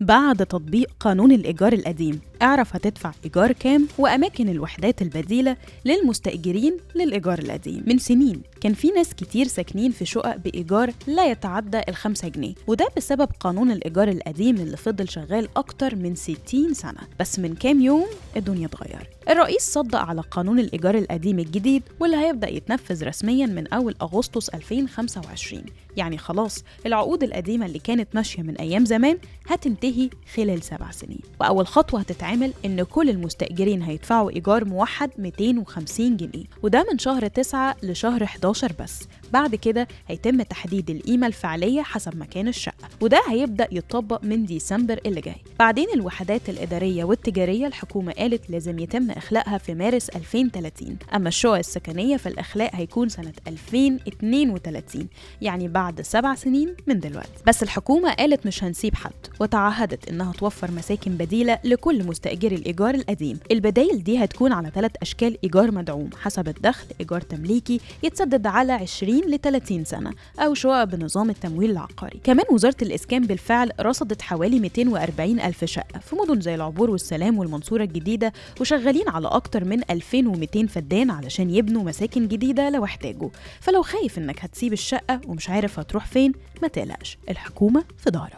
بعد تطبيق قانون الإيجار القديم. اعرف هتدفع إيجار كام وأماكن الوحدات البديلة للمستأجرين للإيجار القديم. من سنين كان في ناس كتير ساكنين في شقق بإيجار لا يتعدى 5 جنيه، وده بسبب قانون الإيجار القديم اللي فضل شغال أكتر من 60 سنة. بس من كام يوم الدنيا اتغيرت. الرئيس صدق على قانون الإيجار القديم الجديد واللي هيبدأ يتنفذ رسميا من أول أغسطس 2025. يعني خلاص العقود القديمة اللي كانت ماشية من أيام زمان هتنتهي خلال 7 سنين. وأول خطوة هتتعمل إن كل المستأجرين هيدفعوا إيجار موحد 250 جنيه، وده من شهر 9 لشهر 11 بس. بعد كده هيتم تحديد القيمة الفعلية حسب مكان الشقة، وده هيبدأ يتطبق من ديسمبر اللي جاي. بعدين الوحدات الإدارية والتجارية الحكومة قالت لازم يتم إخلاءها في مارس 2030، أما الشقق السكنية فالإخلاء هيكون سنة 2032، يعني بعد 7 سنين من دلوقتي. بس الحكومة قالت مش هنسيب حد، وتعهدت إنها توفر مساكن بديلة لكل مستأجري الإيجار القديم. البدايل دي هتكون على 3 أشكال إيجار مدعوم حسب الدخل: إيجار تمليكي يتسدد على 20 ل 30 سنة، أو شقق بنظام التمويل العقاري. كمان وزارة الإسكان بالفعل رصدت حوالي 240 ألف شقة في مدن زي العبور والسلام والمنصورة الجديدة، وشغالين على أكتر من 2200 فدان علشان يبنوا مساكن جديدة لو احتاجوا. فلو خايف إنك هتسيب الشقة ومش عارف هتروح فين، ما تقلقش، الحكومة في ظهرك.